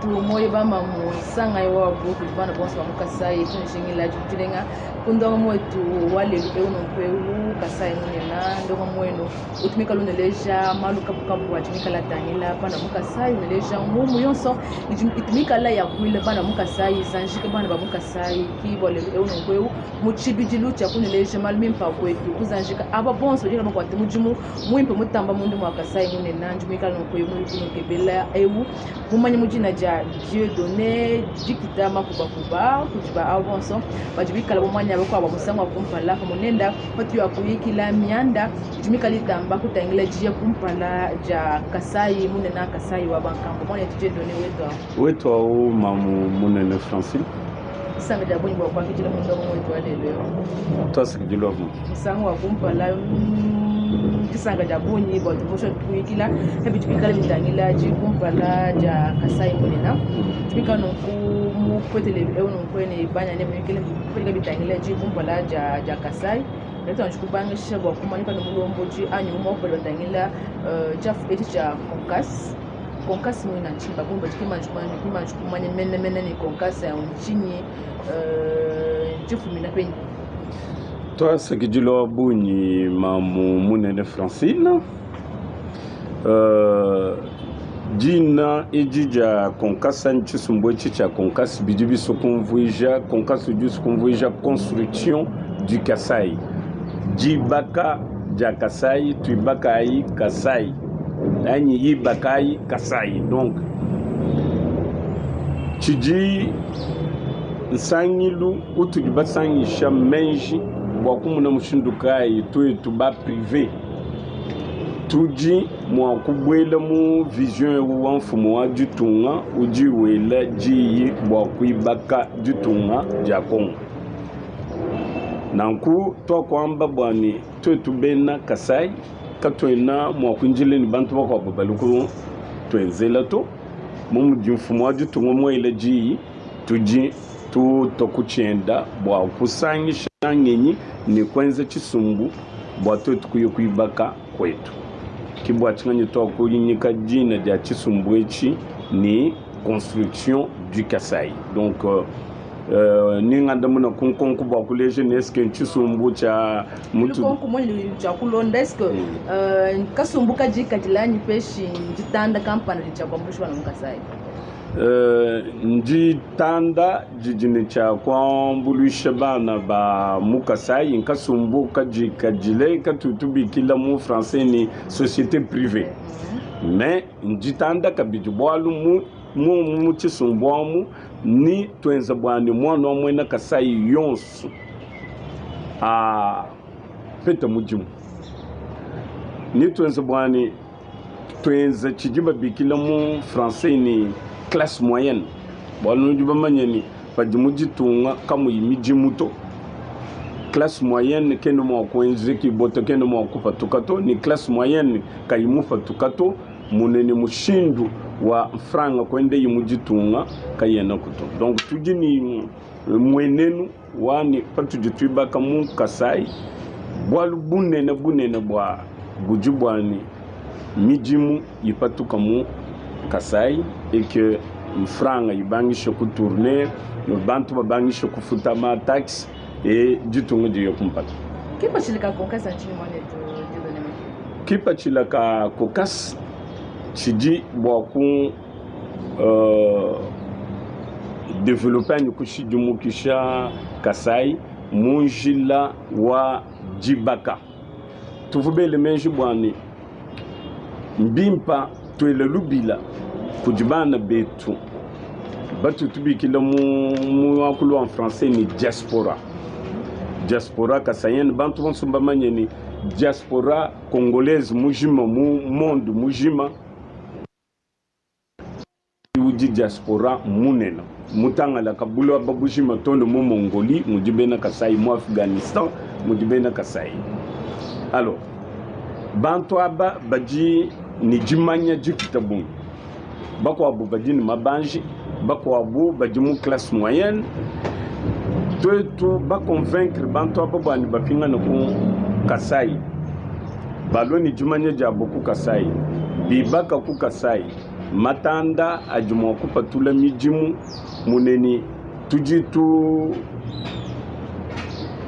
batatu, moyo ba mamu, sangayi wabu kudi bana bonso ba mu Kasai tunjingila dilenga ku ndongamu wetu wa lelu eu nunku eu Kasai munena ndongamu wenu utu mikala uneleja malu kabukabu adi mikala atangila bana mu Kasai uneleja ngumu yonso itu mikala yakuila bana mu Kasai izanjika bana ba mu Kasai ki bua lelu eu nunku eu mu tshibidilu tshia kuneleja malu mimpe a kuetu kuzanjika aba bonso badi bakuate mudimu muimpe mutamba mundu mua Kasai munene ndi muikale nunku eu muyukila eu mumanye mu dina dia Dieudonné dikita makubakuba kudi ba aba bonso badi bikala bamanya bakuabu musangu wa kumpala pamue nenda patuya kuyikila mianda idi mikale itamba kutangila diya kumpala dia Kasai munene Kasai wa bankambo muanetu Dieudonné wetu awu. Wetu awu mamu munene Francine. Disanka dia bungi bua kuakidila mu ndongo wetu wa lelu eu. Tuasakidila Musangu wa kumpala disanka dia bungi bua tumusha kuyikila pa bidi bikale bitangila dikumpala dia Kasai munene. Tubika nunku mupete lelu eu nunku ne banya ne muyikile bidi bitangila dikumpala dia dia Kasai. Kadi tuanji kubangisha bua kumanya ne mulombodi anyi umue wa badi batangila tshiafu etshi tshia CONCAS. CONCAS muina ntshinyi? Ba bungi badi ki mbanji kumanya menemene ne CONCAS ntshinyi, ntshifumina penyi? Tuasakidila wa bungi mamu munene Francine. Uh, dina edi dia CONCAS anyi tshisumbu etshi tshia CONCAS bidi bisua kumvuija, CONCAS udi usua kumvuija construction du Kasai, dibaka dia Kasai, tuibakayi Kasai anyi ibakayi Kasai. Donc tshidi nsangilu utudi basangisha meji bua kumona mushindu kayi tuetu ba prive tudi mua kubuela mu vision eu wa mfumu wa ditunga udi wela diyi bua kuibaka ditunga dia Congo. Nanku tuakuamba bua ne tuetu bena Kasai katuena mua kuindila ne bantu bakuabu balue kutuenzela to. Bu mudi mfumu wa ditunga muele diyi, tudi tutua ku tshienda bua kusangisha ngenyi ne kuenza tshisumbu bua tuetu kuya kuibaka kuetu. Ke bua tshinganyi tuakuinyika dina dia tshisumbu etshi ne Construction du Kasai. Donc euh, ni ngandamuna ku nkonko bua kuleja ne eske ntshisumbu tshia mutu lukonko mwenye tshia kulonda eske mm. euh, kasumbu kadikadila anyi peshi nditanda kampanda tshia kuambuluisha bana mu Kasai? Euh, nditanda didi ne tshia kuambuluisha bana ba mu Kasai nkasumbu kadikadile katu tubikila mu français ni société privée mm -hmm. mais nditanda kabidi bualu mu mu mu tshisumbu amu ni tuenza bua ne muana wa muena Kasai yonso apeta mudimu ni tuenza bua ne tuenza tshidi babikila mu français ni classe moyenne bualu nudi bamanye ni padi mu ditunga kamuyi midimu to classe moyenne kena mua kuenza kiboto kena mua kupatuka to ni classe moyenne kayi mupatuka to munene mushindu wa mfranga kuendeyi mu ditunga kayenaku to donc tudi ni mmuenenu wa ne patudi tuibaka mu Kasai, bualu bunene bunene bua budi bua ne midimu ipatuka mu Kasai et que mfranga ibangishe ku tourner, bantu babangishe kufuta ma taxe et ditunga diye kumpala. Kipatshila ka COCAS ntshinyi muanetu Dieudonne Mekele? Kipatshila ka COCAS tshidi bua ku uh, develope anyi kushidimukisha Kasai mu njila wa dibaka. Tuvua bele meji bua ne mbimpa tuele lubila kudi bana betu batu tubikila mu muakulu wa français ni diaspora diaspora kasaienne bantu bonso mbamanye ni diaspora congolaise mujima mu monde mujima Udi diaspora munene mutangalaka buloba bujima too ne mu Mongolie mudi bena Kasai, mu Afghanistan mudi bena Kasai. Alors bantu aba badi ne dimanya dipita bungi, bakuabu badi ne mabanji, bakuabu badi mu classe moyenne. Tuetu ba convaincre bantu aba bua ne bapingane ku Kasai, balue ne dimanya diabu ku Kasai, bibaka ku Kasai. Matanda adi mua kupatula midimu munene. Tudi tu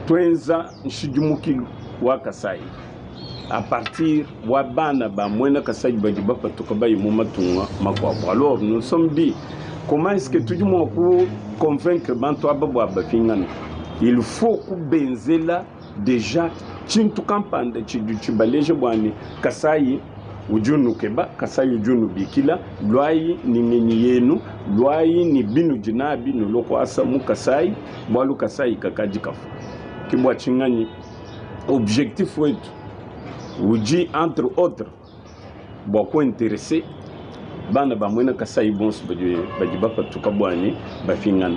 tuenza nshidimukilu wa Kasai a partir wa bana ba muena Kasai badi bapatuka bayi mu matunga makuabu. Alors nous sommes dit comment est-ce que tudi mua ku convaincre bantu aba bua bapingana? Il faut kubenzela deja tshintu kampanda tshidi tshibaleja bua ne Kasai udi unukeba, Kasai udi unubikila, luayi ne ngenyi yenu, luayi ne binudi nabi nulue kuasa mu Kasai, bualu Kasai kakadi kafua. Ke bua tshinganyi objectif wetu udi entre autres bua kuinteresse bana ba muena Kasai bonso badi, badi bapatuka bua ne bapingana.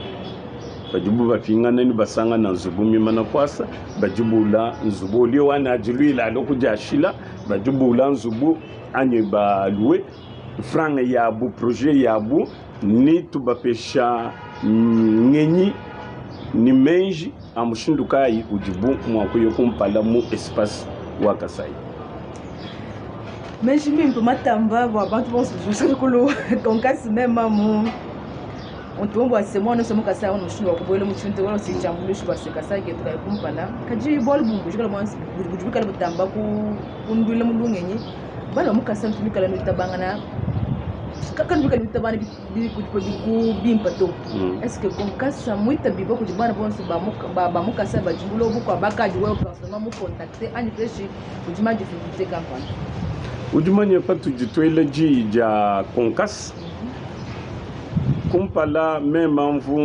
Padibu bapingana ne basangana nzubu mimana kuasa, badi bula nzubu olie wani adiluila alo kudiashila, badi bula nzubu anyi balue franga yabu projet yabu ni tubapesha ngenyi ni menji a mushindu kayi udibu mua kuya kumpala mu espace wa Kasai. Meji mimpe matamba bua bantu bonso kulu konkasi mema mu untu bua se mwana mu Kasai ono mushindu wa kubuela mu tshintu wala si tshiambuluishi bua se Kasai ketu kayi kumpala kadi bualu bumue bujikala budi bikala butamba kunduila mu lungenyi bana ba mu Kasai bikala nuitabangana kanu bikala nuitabangana bimpe to. Est ce que konkasa muitabiba kudi bana bonso ba mu Kasai badi bulobo bua bakadi wewe personnellement mu contacter anyi peshi kudi ma difficulté kampanda? Udi manye patudi tuela diyi dia konkasa kumpala mema mvu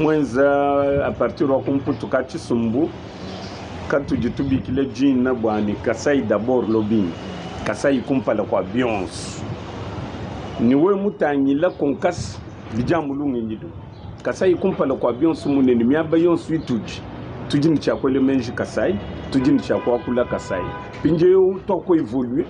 muenza a partir wa kumputu ka tshisumbu katudi tubikila dina bua ne Kasai d'abord lobbying Kasai kumpala kua bionso ne we mutangila konkasa bidi amu lungenyi lu Kasai kumpala kua bionso munene miaba yonso itudi tudi ne tshia kuela meji Kasai tudi ne tshia kuakula Kasai mpindieu tuakuevolue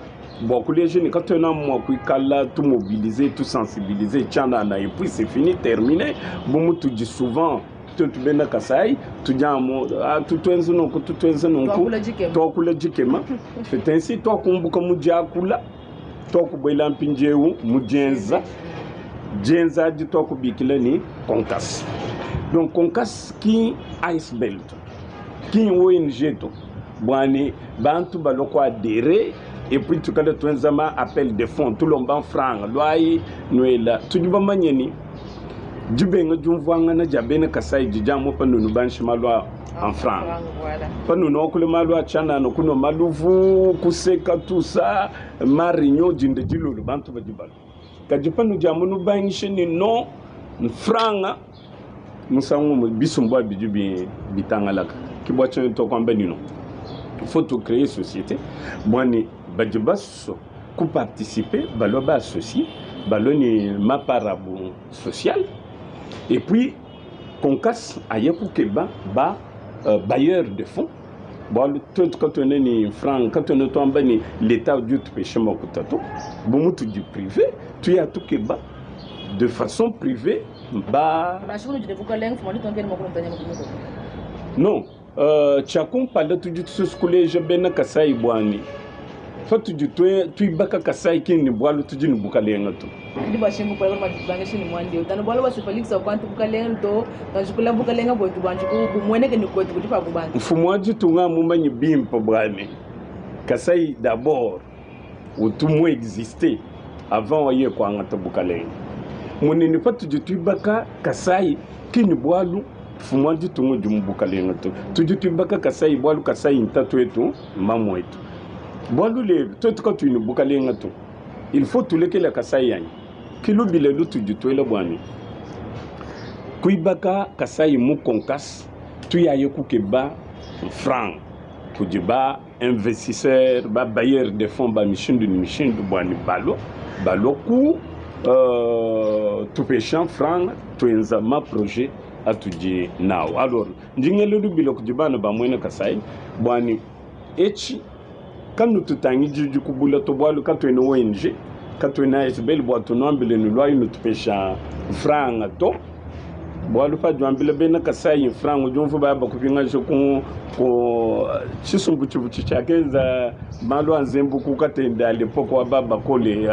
bua kuleja ne katuena mua kuikala tumobilize tusensibilize tshianana et puis c'est fini terminé bu mutudi souvent tuetu bena Kasai tudi amu tutuenza nunku tutuenza nunku tuakula dikema c'est ainsi tuakumbuka mu diakula tuakubuela mpindieu mu dienza dienza adi tuakubikila ni Concas. Donc Concas ki ASBL to ki ONG to bua ne bantu balua kuadere et puis tukala tuenza ma appel de fonds tulomba mfranga luayi nuela tudi bamanye ni dibenga diumvuangana dia bena Kasai didi amu panunu banshi malu a mfranga panunu wakule malu a tshianana kunua maluvu kuseka tusa ma réunion dinda dilolo bantu badi balua kadi panudi amu nubangishe ni non mfranga musangu umue bisumbu abi bidi bitangalaka ke bua tshinyi tuakuamba ni non il faut tu créer société bua ne badi basua kuparticiper balua ba associer balua ne mapart abu social et puis Concas aye kukeba ba bailleurs de fonds bualu tuetu katuena ne franc katuena tuamba ne l'etat udi utupesha makuta to bu mutudi prive tuya tukeba de façon privée ba non tshia kumpala tudi tususu kuleja bena Kasai bua ne patudi tuibaka Kasai ki ne bualu tudi ne bukalenga to. Ndi bua shingu pala madibangisha ne muandi utana bualu bua Felix wakwantu bukalenga to kanjukula bukalenga bwetu buanji bumueneke ne kwetu kudi pa kubantu. Mfumu wa ditunga mumanyi bimpe bua ne Kasai d'abord utu mu exister avant ye kuangata bukalenga munene patudi tuibaka Kasai ki ne bualu mfumu wa ditunga udi mu bukalenga to tudi tuibaka Kasai bualu Kasai ntatu etu mamu etu bualu lelu tuetu katuyi ne bukalenga to il faut tulekela Kasai yanyi kilubile lutudi tuela bua ne kuibaka Kasai mu Concas tuyaye kukeba franc kudi ba investisseur ba bailleur de fonds ba mishindu ne mishindu bua ne balua balua ku tupesha franc tuenza ma projet atudi nawo alors ndi ngela lubila kudi bana ba muena Kasai bua ne etshi kanututangidi kubula to bualu katuena ONG katuena ASBL bua tunuambile ne luayi nutupesha franga to bualu padiwambila bena Kasai franga udi umvua baya bakupingaja ku ku tshisumbu tshivu tshiakenza malu a nzembu ku Katende à l'époque wa baba Kole.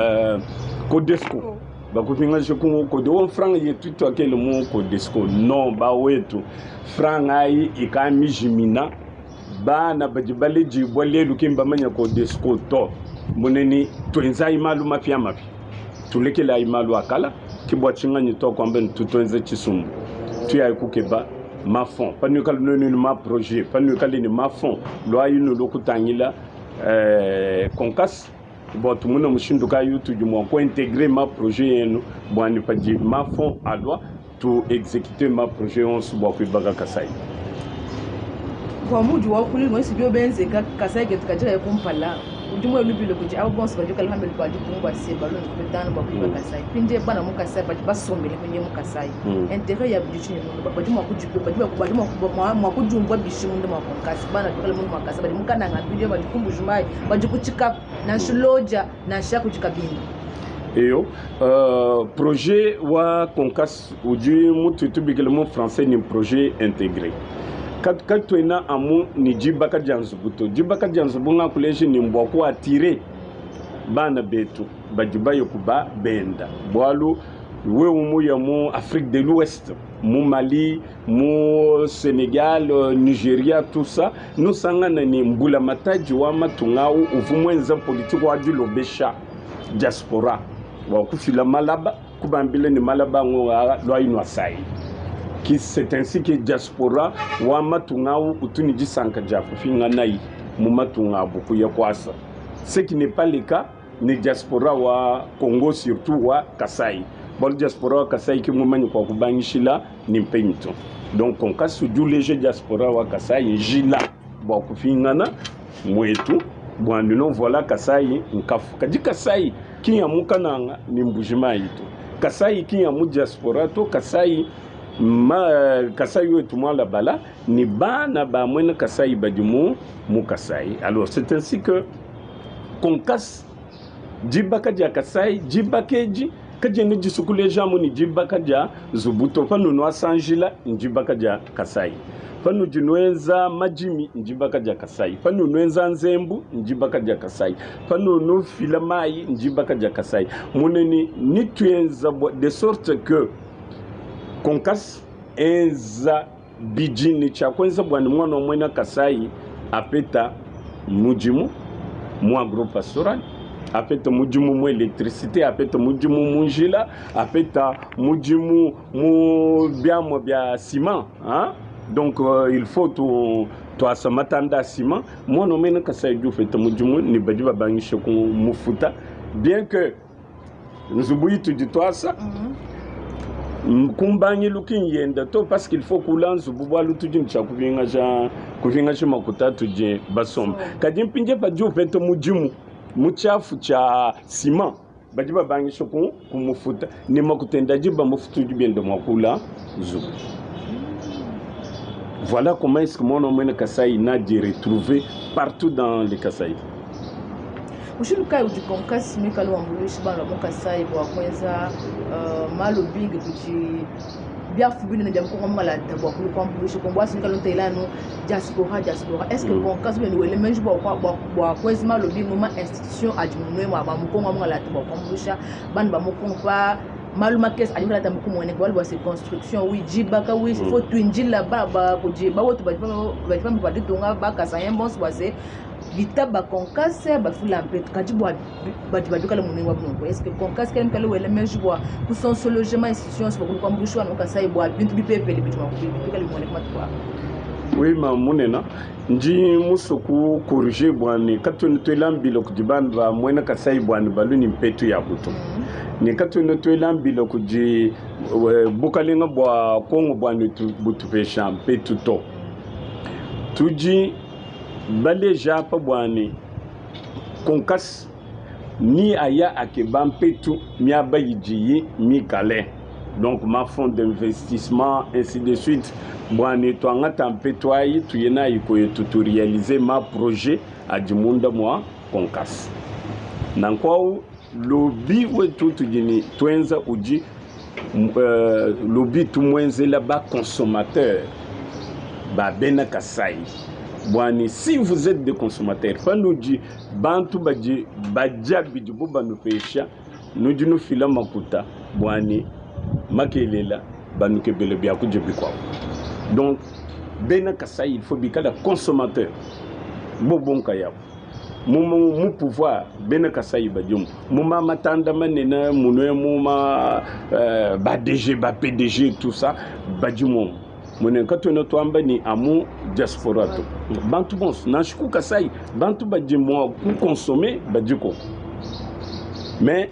Codesco bakupingaje ku kode wo franga yetu twakele mu Codesco non bawetu franga ayi ikamijimina bana badi baledibua lelu ki mbamanya Codesco to muneni tuenzayi malu mapia mapia tulekelayi malu akala ke bua tshinganyi tuakuamba ne tutuenze tshisumbu tuyayi kukeba mafond panuikala nuenu ne ma projet panuikale ne mafond luayi nulu kutangila Concas bua tumone mushindu kayi utudi mua kuintegre ma projet yenu bua ne padi mafond alua tu execute ma projet yonso bua kuibaka Kasai. Bua mudi wakuli mwesi bio benzeka Kasai ketu kadi kaya kumpala udi muele lubilo kudi aba bonso badi kala pambelu pa ditunga bua se balue ne kupetangana bua kuiba Kasai. Mpindieu bana mu Kasai badi basombele mpindieu mu Kasai. Interet yabu idi tshinyi munda? Badi mua kudi badi badi mua kudiumvua bishi munda mua Kasai? Bana badi kala munda mua Kasai badi mu Kananga mpindieu badi ku Mbuji-Mayi badi ku Tshikapa nansha Lodja nansha kudi Kabinda. Eyo, projet wa Concas udi mutu tubikila mu français ni projet intégré. Katuena amu ni dibaka dia nzubu to. Dibaka dia nzubu ngakuleja ni mbua ku attirer bana betu badi baye kuba benda. Bualu wewe muya mu Afrique de l'Ouest, mu Mali, mu Senegal, Nigeria, tout ça, nusangana ni mbula matadi wa matunga au uvu mwenza politique wa dilobesha diaspora wa kufila malaba kubambila ni malaba ngo lwa inwasai ki c'est ainsi que diaspora wa matunga au utuni disanka dia kufinga nai mu matunga abu kuya kwasa ce qui n'est pas le cas ni diaspora wa Congo surtout wa Kasai bualu diaspora wa Kasai ki mumanyi kwa kubangishila ni mpenyi to donc konkasi udi uleja diaspora wa Kasai njila bua kupingana mwetu bua nino voilà Kasai nkafu kadi Kasai ki ya mu Kananga ni Mbuji-Mayi to Kasai ki ya mu diaspora to Kasai ma Kasai wetu mwalabala ni bana ba mwena Kasai badi mu mu Kasai alors c'est ainsi que Concas dibaka dia Kasai dibaka edi kadiena disukuleja amu ni dibaka dia nzubu to panu nuasanjila ndibaka dia Kasai panudi nuenza madimi ndibaka dia Kasai panu nuenza nzembu ndibaka dia Kasai panu nufila mayi ndibaka dia Kasai muneni nituenza de sorte que Concas enza bidi ne tshia kuenza bua ne muana wa muena Kasai apeta mudimu mu agropastoral, apeta mudimu mu electricité, apeta mudimu mu njila, apeta mudimu mu biamua bia ciment hein? Donc il faut tu tuasa matanda a ciment muana wa muena Kasai udi upeta mudimu ne badi babangisha ku mufuta bien que nzubu itudi tuasa kumbangilu ki nyenda to parce qu'il faut kula nzubu bualu tudi ne tshia kupingaja kupingaja makuta atudi basomba kadi mpindie padi upeta mudimu mu tshiafu tshia ciment badi babangisha ku kumufuta ne makuta ende adi bamufuta udi bienda mua kula nzubu. Voilà comment est-ce que mwana mwene Kasai n'a dû retrouver partout dans les Kasai. Mushindu kayi udi Concas muikale wambuluisha bana ba mu Kasai bua kuenza malu bimpe kudi biafu binene bia mukongo malata bua kulu kuambuluisha kongo bua muikale ntela anu diaspora diaspora est ce que Concas bene wele menji bua bua kuenza malu bimpe mu ma institution adi munue mua ba mukongo malata bua kuambuluisha bana ba mukongo pa malu makese adi malata mukumueneka bualu bua se construction wi dibaka wi faut tuindila ba ba kudi bawetu badi pambi pa ditunga bakasayen bonso bua se bitaba Concas bafula mpetu kadi bua badi babikala munene wa nunku est ce que Concas kele mukale wela meji bua kusonsologer ma institution bua kuambuluisha anu Kasai bua bintu bipepele bidi mua kubikala bimueneka matuku aa? Oui ma munena ndi musue ku corriger bua ne katuena tuela mbila kudi bana ba muena Kasai bua ne balu ne mpetu yabu to ne katuena tuela mbila kudi bukalenga bua Kongo bua ne butupesha mpetu to tudi baleja apa bua ne Concas ni aya akeba mpetu miaba idiyi mikale donc ma fonds d'investissement ainsi de suite bua ne tuangata mpetu ayi tuye nayi kuetu tu réaliser ma projet adi munda mua Concas nanku au lobi wetu tudi ne tuenza udi lobi tumuenzela ba consommateur ba bena Kasai bua ne si vous êtes des consommateurs panudi bantu badi badia bidibu banupesha. Nudi nufila makuta bua ne makelela banukebele biakudia bikuabu. Donc bena Kasai il faut bikala consommateur bobo nkayabu mu, mu, mu pouvoir bena Kasai badimu mu ma matanda manene munue mu ma ba DG ba PDG tout ça badimu mune katuena tuamba ni amu diaspora to bantu bonso nansha ku Kasai bantu badi mua kuconsommer badiko mais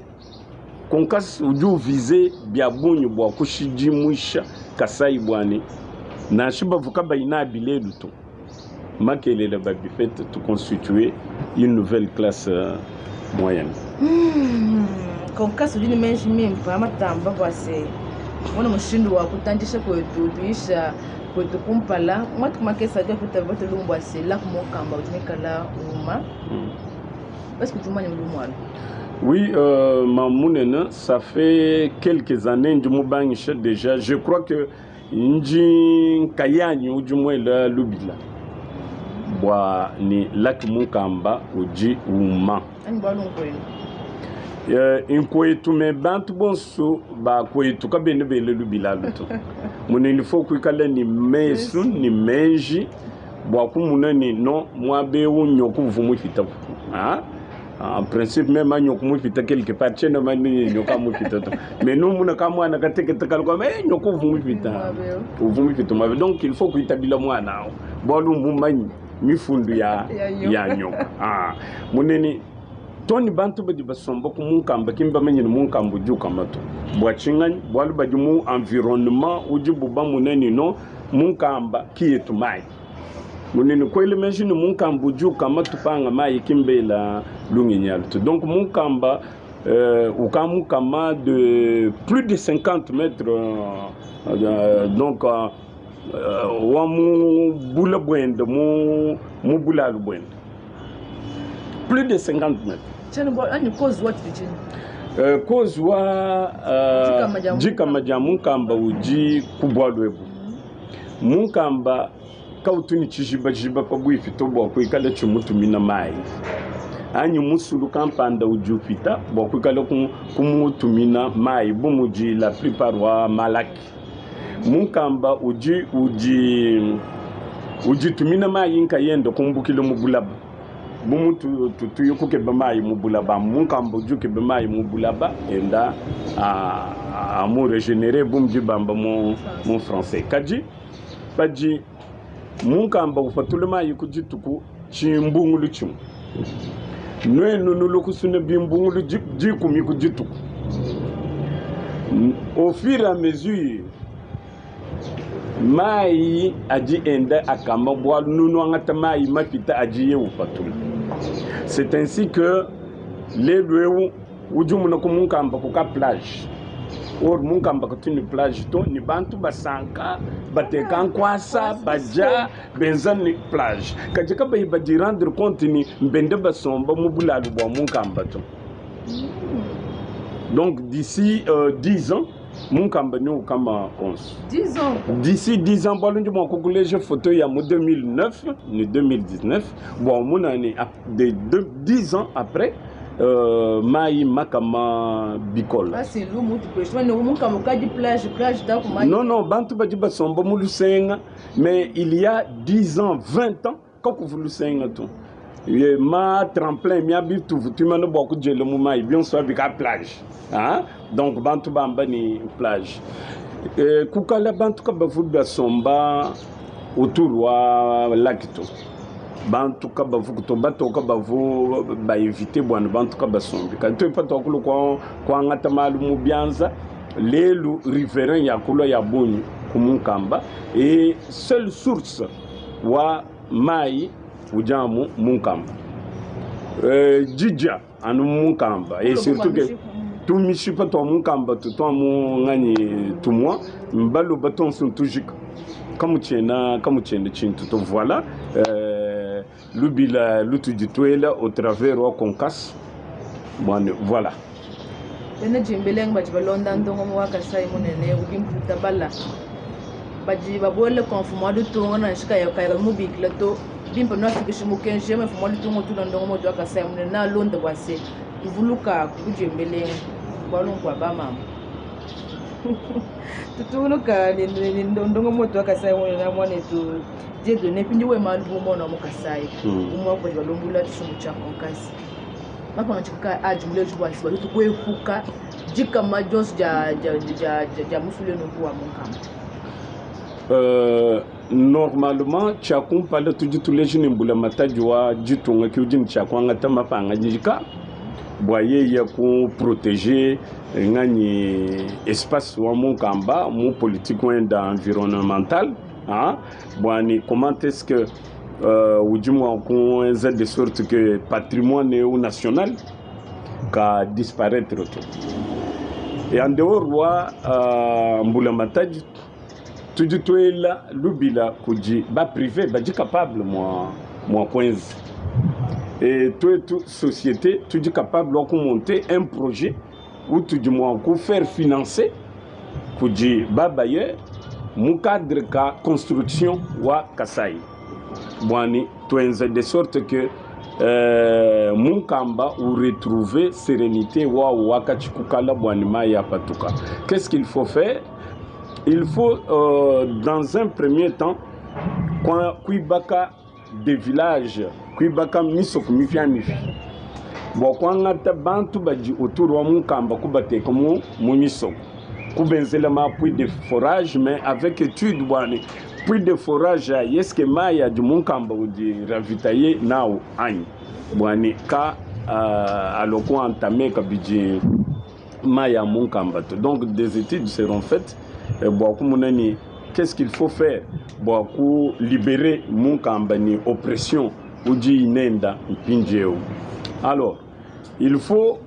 Konkas udi uvize bia bungi bua kushidimuisha Kasai bua ne nansha bavua kabayi nabi lelu to makelela babipete tu constituer une nouvelle classe moyenne. Konkas udi ne meji mimpe matamba bua se mona mushindu wa kutandisha kuetu tuyisha kuetu kumpala matuku makese adi apita bapete lumu bua se lac Mokamba udi muikala uma est-ce que tumanye lumu alu? Oui, Mamunene, ça fait quelques années ndi mubangisha déjà. Je crois que ndi nkayanyi udi muela lubila bua ni lac Munkamba udi uma. Anyi bualu nkuenu? Nkuetu me bantu bonso ba kuetu kabena bela lubila alu to. Munene il faut kuikala ni mesu ni menji bua kumuna ni non muaba eu nyoka uvua mupita ah? En principe même nyoka mupita quelque part tshiena mani nyoka mupita to mais nous muna ka mwana katekete kalukwa mais nyoka uvua mupita uvua mupita muaba donc il faut kuitabila mwana awu bualu mumanyi mifundu ya ya nyoka ah munene toni bantu badi basomba ku munkamba ki mbamanye ne munkamba udi ukama to bua tshinganyi bualu badi mu environnement udi bubamune ni no munkamba ki yetu mayi munene kuela meji ne munkamba udi ukama tupanga mayi ki mbela lungenyi alu to donc munkamba ukamukama de plus de 50 mètres donc wa mu bula buende mu mu bulalu buende plus de 50 mètres. Tshiena bualu anyi cause wa tshidi tshinyi? Cause wa dikama dia munkamba udi ku bualu ebu. Munkamba kautu ne tshijibajiba pabuipi to bua kuikala tshimutumina mayi anyi musulu kampanda udi upita bua kuikala kumutumina mayi bu mudi la plupart wa malaki. Munkamba udi udi uditumina mayi nkayende kumbukila mu bulaba bu mutu tutuye kukeba mayi mu bulaba munkamba udi ukeba mayi mu bulaba enda amu regenere bu mudi bamba mu mu français kadi padi munkamba upatula mayi ku dituku tshimbungulu tshimue nuenu nulue kusuna bimbungulu dikumi ku dituku au fur et à mesure mayi adi enda akama bualu nunuangata mayi mapita adiye upatula. C'est ainsi que lelu eu udi umona ku munkamba ku ka plage or munkamba katu ne plage to ni bantu basanka bateka nkuasa baja benza ni plage kadi kabayi badi rendre compte ni mbende basomba mu bulalu bua munkamba to. Donc d'ici 10 ans munkamba ni ukama 11. 10 ans. D'ici 10 ans bualu ndi mua kukuleja photo ya mu 2009 ni 2019 bua umona ni de 10 ans après mayi makama bikola. Basi lumu tupesha ne munkamba ukadi plage plage ta kuma. Non non bantu badi basomba mu lusenga mais il y a 10 ans 20 ans kakuvu lusenga to. Ye ma tremplin miabi tuvu tuimana bua kudiela mu mayi bionso abi ka plage ah donc bantu bamba ni plage kukala bantu kabavu basomba autour wa lac to bantu kabavu kuto batoka bavu baevite bwana bantu kabasombi kadi tuepa tuakulu kuangata malu mu bianza lelu riverain yakulua ya bungi ku munkamba et seule source wa mayi udi amu munkamba didja anu munkamba et surtout que tumishipa tua munkamba tutua mu nganyi tumua mbaloba tonso ntujika kamutshiena kamutshiena tshintu to voilà lubila lutudi tuela au travers wa Konkas bwana voilà. Bena Jimbelenga badi balonda ndongamu wa Kasai munene udi mputa bala badi babuela kua mfumu wa ditunga nansha kayi kayi mubikila to bimpe nuafikishe mukenji mfumu wa ditunga utula ndongamu wetu wa Kasai munene nalonda bua se tuvuluka ku Jimbelenga. Bualu nkua bamamu. Tutungunuka ne ne ndongo wetu wa Kasai na muanetu Dieudonné mpindieu we malu bu muana wa mu Kasai. Umue wa ku badi balombola tshisumbu tshia Konkasi. Mapangadika kayi adi muleji bua se, bua tuetu kuepuka dikama dionso dia dia dia dia musulu nunku wa Munkamba? Normalement tshia kumpala tudi tuleja ne mbulamatadi wa ditunga ke udi ne tshia kuangata mapangadika bua yeye ku proteger nganyi espace wa Munkamba mu politique wenda environnemental hein, bua ni comment est-ce que udi mua kuenza de sorte que patrimoine eu national ka disparaître to. Et en dehors wa mbulamatadi tudi tuela lubila kudi ba privé badi capable mua mua kuenza et tuetu société tudi capable wa kumonter un projet utudi mua kufaire financer kudi ba bailleur mu cadre ka construction wa Kasai bwani tuenza de sorte que Munkamba u retrouver sérénité wa wakati kukala bwani mai apatuka. Qu'est-ce qu'il faut faire? Il faut dans un premier temps kuibaka des villages, kuibaka misoko mipia mipi bua kuangata bantu badi autour wa Munkamba kubateka mu mu misoko kubenzela ma puits de forage, mais avec étude bwani puits de forage yeske mai adi Munkamba udi ravitailler nao anyi bwani ka aloko entamé kabidi mai ya Munkamba to. Donc des études seront faites bua kumona ni qu'est-ce qu'il faut faire bua ku libérer Munkamba ni oppression udi inenda mpindieu. Alors il faut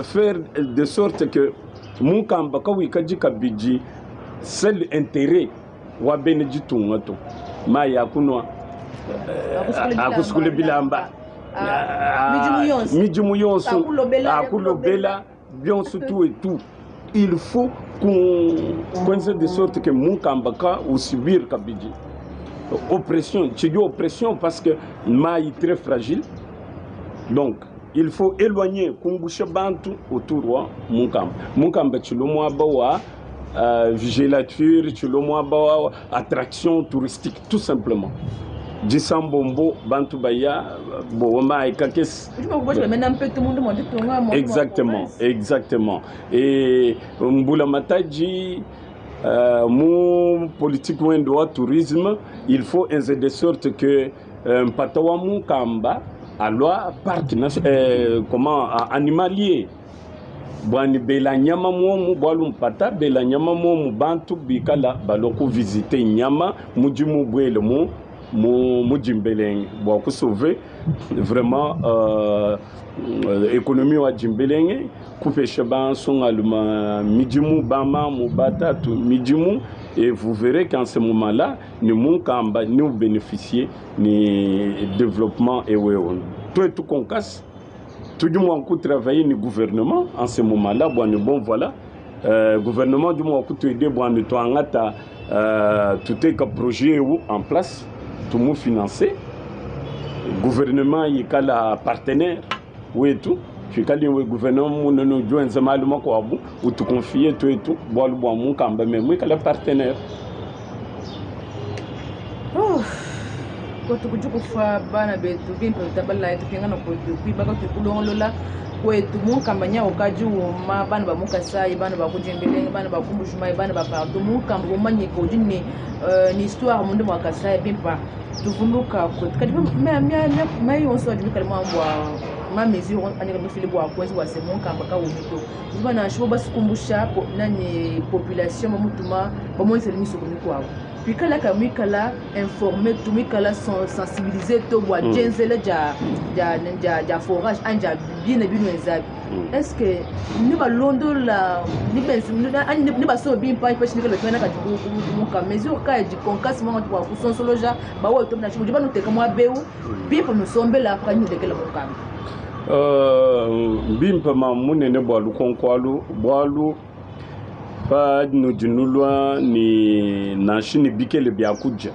faire de sorte que Munkamba kawikadi kabidi seul intérêt wa bene ditunga to mai ya kunwa, akusukula bilamba, midimu yonso, akulobela bionso, tout et tout. Il faut qu'on fasse de sorte que Munkamba ka usubir kabidi oppression. Tu dis oppression parce que mai très fragile, donc il faut éloigner kumbusha bantu autour wa Munkamba. Munkamba tshilo wa villégiature, tshilo mwaba wa attraction touristique tout simplement. Disambombo bantu baya bo mai kakes. Exactement, exactement. Et mbula mataji mu politique wendo wa tourisme, il faut ainsi de sorte que mpata wa Munkamba alwa parc comment animalier bwani bela nyama momu bwalu mpata bela nyama momu bantu bikala baloku visiter nyama mudimu bwele mu mu mu Dimbelenge bua kusauver vraiment économie wa Dimbelenge, kupesha bansongaluma midimu, bamamu batatu midimu. Et vous verrez qu'en ce moment-là ni Munkamba ni bénéficier ni développement ewewe. Twetu Konkas tudi mua kutravailler ni gouvernement en ce moment-là bwani bon voilà, gouvernement du mua kutuaider bwani tuangata tuteka projet ewu en place tumu financer. Gouvernement yikala partenaire wetu, tuikali we gouvernement munene ujwenza malu makuabu utuconfier twetu bwalu bwa Munkamba me mwikala partenaire. Kwetu kudi kufa bana betu bimpe tutabala tupingana kwetu kuibaka tukulongolola kwetu Munkamba nya ukadi uma bana ba mukasai, bana ba kudimbelenge, bana ba kumbujumai, bana ba partout. Munkamba umanyika udi ni ni histoire mundu mwa Kasai bimpa tuvuluka kwetu kadi mai yonso adi mikale mwambwa ma mesure anika mifili bwa kwenzi bwa se Munkamba ka umito bana sho basikumbusha nani population bamutuma bamonisela misoko mikwabo pikala ka mwikala informé tu mwikala sensibiliser to bwa jenzele ja ja ja ja forage anja bine bino ezabi. Est-ce que ni balondola ni benzi ni baso bimpa peshi nikala bepena kati muka mesure ka di konkasi mwa bwa kusonsoloja bawo to na chibu banu teka mwa beu bimpa nusombela ka nyudekela mukamba? Bimpa ma munene bwa lukonkwalu bwalu pa nudinulwa ni nashi ni bikele bya kuja.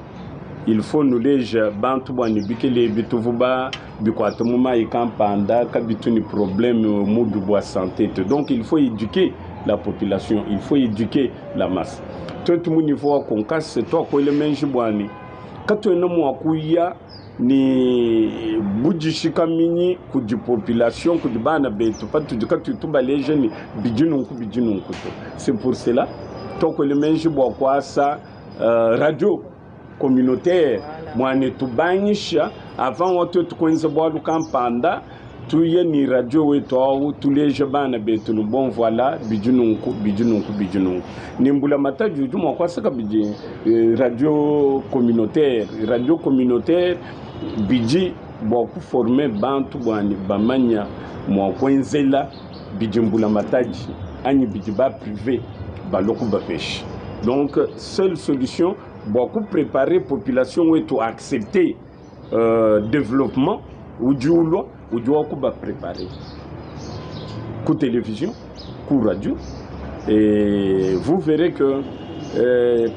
Il faut nuleja bantu bua ne bikele ebi tuvua ba bikuata mu mayi kampanda kabitu ne probleme mubi bua sante to. Donc il faut eduquer la population, il faut eduquer la masse. Tuetu mu niveau wa Concas tuakuela menji bua ne katuena mua kuya ne budishikaminyi kudi population, kudi bana betu patudi katuyi tubaleja ne bidi nunku bidi nunku to. C'est pour cela tuakuela menji bua kuasa radio communautaire bua ne tubangisha avant wa tuetu kuenza bualu kampanda tuye ni radio wetu au tuleje bana betu ne bon voilà bidi nunku bidi nunku bidi nunku. Ne mbulamatadi udi mua kuasa kabidi radio communautaire. Radio communautaire bidi bua kuforme bantu bua ne bamanya mua kuenzela bidi mbulamatadi anyi bidi ba privé balua kubapesha. Donc seule solution bua kupreparer population wetu accepter développement udi ulua udi wa kubapreparer ku télévision, ku radio, et vous verrez que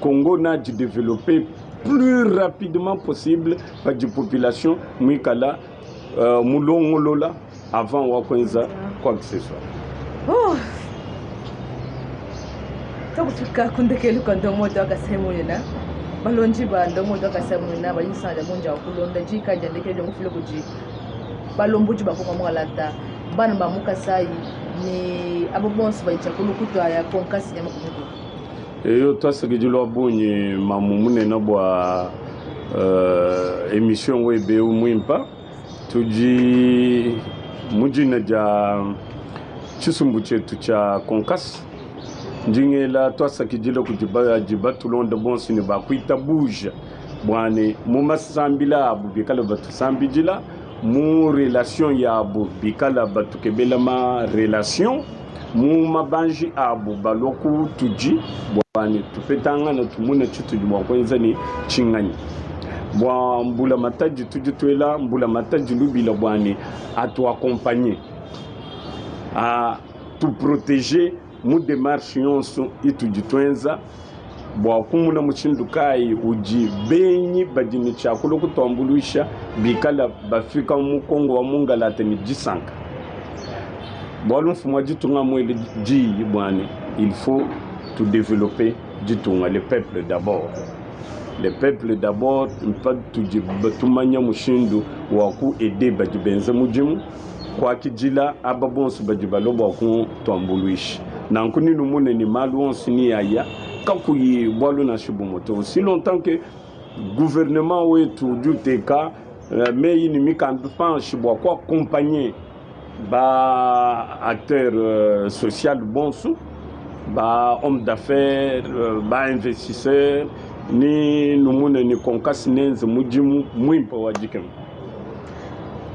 Congo n'a dû développer plus rapidement possible par di population mwikala mulongolola avant wa kuenza quoi que ce soit. Oh. Tokufika kundekelu kwa ndongo wetu wa Kasai Munene. Balonji ba ndongo wetu wa Kasai Munene badi disanka dia bungi dia kulonda dika dia ndekelu dia mufile kudi balombodi ba Kongo Mualata, bana ba mu Kasai ne abo bonso badi tshia kulu kutuaya Concas nyama ku mikolo. Eyo tuasakidila wa bungi mamu munene bua emission webe eu muimpa. Tudi mu dina dia tshisumbu tshietu tshia Concas, ndi ngela tuasakidila kudi badi batulonda bonso ne bakuitabuja bua ne mu masambila abu bikala batusambidila, mu relation yabu bikala batukebela ma relation, mu mabanji abu balua kutudi bua ne tupetangana tumone tshitudi mua kuenza ne tshinganyi. Bua mbulamatadi tudi tuela mbulamatadi lubila bua ne atuakompanye, atuproteger mu demarche yonso itudi tuenza bua kumuna mushindu kayi udi benyi badi ne tshiakula kutuambuluisha bikala bafika mu Kongo wa Mungalata ne disanka. Bualu mfumu wa ditunga muele diyi bua ne il faut tudévelopper ditunga, le peuple d'abord. Le peuple d'abord, mpa tudi tumanya mushindu wa ku aider badi benza mudimu kuakidila aba bonso badi balua bua kutuambuluisha. Nanku ninu mune ni malu onso ni yaya kakuyi bualu nansha bumue to. Aussi longtemps que gouvernement wetu udi uteka meyi ne mikandu panshi bua kuaccompagner ba acteur social bonso, ba homme d'affaires, ba investisseur, ni numune ni Concas nenze mudimu muimpe wa dikema.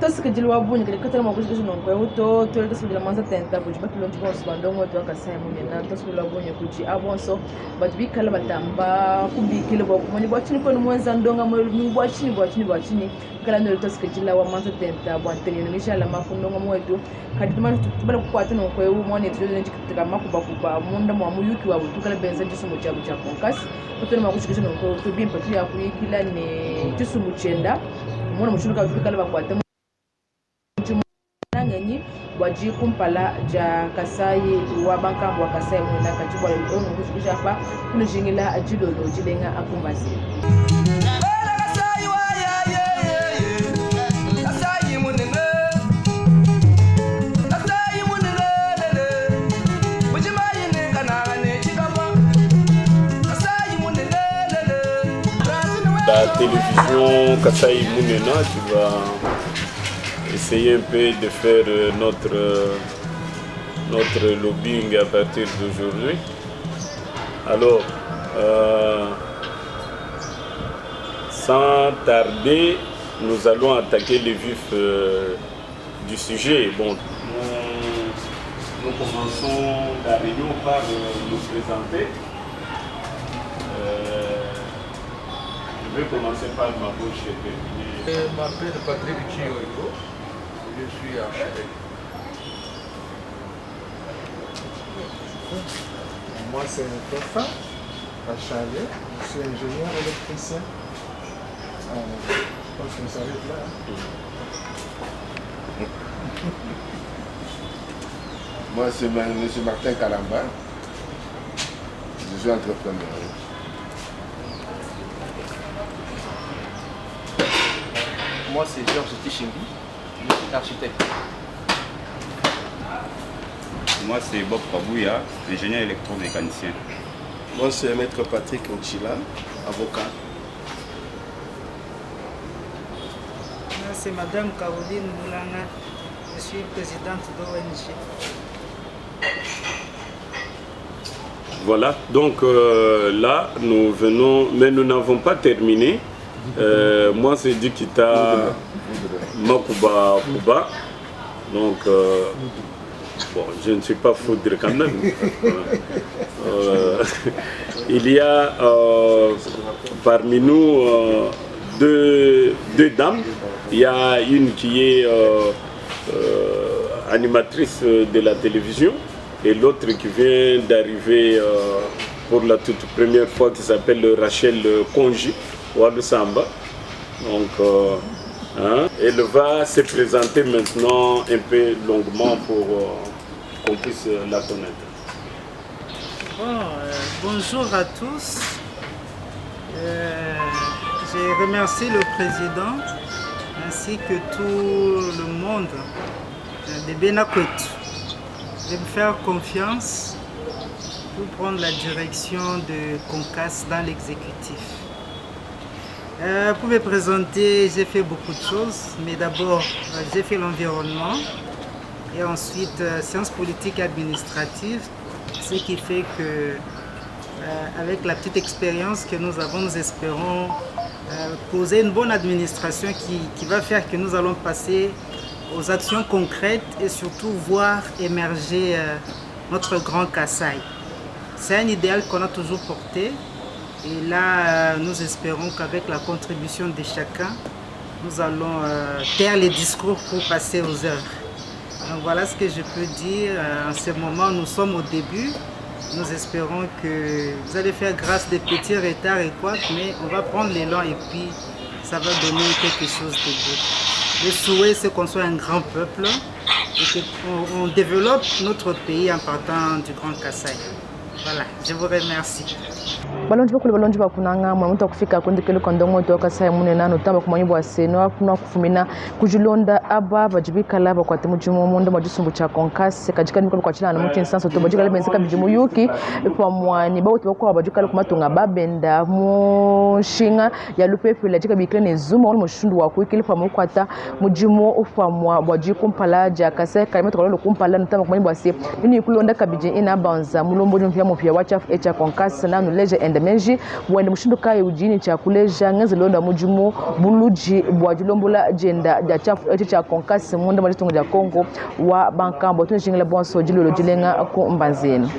Tosikidila wa bungi kadi katuena mua kujikija nunku eu to. Tuele tosikidila manza tenta kudi batulonji bonso ba ndongo wetu wa Kasai Munene. Tosikidila wa bungi kudi aba bonso badi bikala batamba kubikila bua kumanya bua tshinyi kuena muenza ndonga bua tshinyi bua tshinyi bua tshinyi kala nuele tosikidila wa manza tenta bua ntenenu mishala ku ndonga wetu. Kadi tumane kukuata nunku eu muanetu Dieudonné Makubakuba munda mua muyuki wabu tukala benza tshisumbu tshiabu tshia Concas. Katuena mua kujikija nunku eu to, bimpe tuya kuyikila ne tshisumbu tshienda mona mushindu kayi tuikala bakuate ngenyi bua dikumpala dia Kasai wa bankambo wa Kasai Munene. Kadi bua lelu eu nunku apa kunujingila dilolo dilenga akumbaze. Kasai wa ya ye ye ye, Kasai munene, Kasai munene lele, Mbujimayi ne Kananga ne Tshikapa, Kasai munene lele. La télévision Kasai Munene qui va essayer un peu de faire notre lobbying à partir d'aujourd'hui. Alors, sans tarder, nous allons attaquer le vif du sujet. Bon, nous commençons la réunion par nous présenter. Je vais commencer par ma gauche et terminer. Je m'appelle Patrick Chioyo, je suis architecte. Moi, c'est Tofa Bachale, je suis ingénieur électricien. Je pense qu'on s'arrête là. Moi, c'est M. Martin Kalamba. Je suis entrepreneur. Moi, c'est Georges Tichimbi. Je suis architecte. Moi, c'est Bob Kabouya, ingénieur électromécanicien. Moi, c'est Maître Patrick Nchila, avocat. Moi, c'est Madame Caroline Moulana. Je suis présidente d'ONG. Voilà, donc euh, là, nous venons, mais nous n'avons pas terminé. Euh, moi, c'est Dikita Makuba Kuba. Donc, euh, bon, je ne suis pas foudre quand même. Euh, il y a euh, parmi nous euh, deux, deux dames. Il y a une qui est euh, euh, animatrice de la télévision et l'autre qui vient d'arriver euh, pour la toute première fois qui s'appelle Rachel Konji Walusamba. Donc, euh, hein, elle va se présenter maintenant un peu longuement pour euh, qu'on puisse la connaître. Bon, euh, bonjour à tous. Euh, je remercie le président ainsi que tout le monde de Benakwet de me faire confiance pour prendre la direction de Concas dans l'exécutif. Euh, pour me présenter, j'ai fait beaucoup de choses, mais d'abord, euh, j'ai fait l'environnement et ensuite euh, sciences politiques et administratives, ce qui fait que, euh, avec la petite expérience que nous avons, nous espérons euh, poser une bonne administration qui, qui va faire que nous allons passer aux actions concrètes et surtout voir émerger euh, notre grand Kassai. C'est un idéal qu'on a toujours porté et là, euh, nous espérons qu'avec la contribution de chacun, nous allons euh, taire les discours pour passer aux œuvres. Donc voilà ce que je peux dire. En ce moment, nous sommes au début. Nous espérons que vous allez faire grâce des petits retards et quoi, mais on va prendre l'élan et puis ça va donner quelque chose de beau. Le souhait, c'est qu'on soit un grand peuple et qu'on on développe notre pays en partant du Grand Kassai. Voilà, je vous remercie. Balongi bakulu balongi bakunanga mwana muntu akufika kundikelu kwa ndongo to kasai munena notamba kumanyi bua se no kufumina kujilonda aba badi bikala bakuate mudimu munda mua tshisumbu tshia Concas kadi kadi mikala kuatshila mu Kinshasa to badi kala benza kabidi muyuki pamua ne bautu bakuabu badi kala ku matunga babenda mu nshinga ya lupepele adi kabikila ne Zoom wala mushindu wa kuyikila pamua kukuata mudimu pamua bua di kumpala dia Kasai kadi matuku alua kumpala notamba kumanya bua se nini kulonda kabidi ina banza mulombodi mupiamupia wa tshiafu etshia Concas nanuleja ende meji buende mushindu kayi udi ne tshia kuleja ngenzelu wenda wa mudimu buludi bua dilombola dienda dia tshiafu etshi tshia Concas munda mua ditunga dia Congo wa bankambua. Tunujingila bonso dilolo dilenga ku mbanza yenu.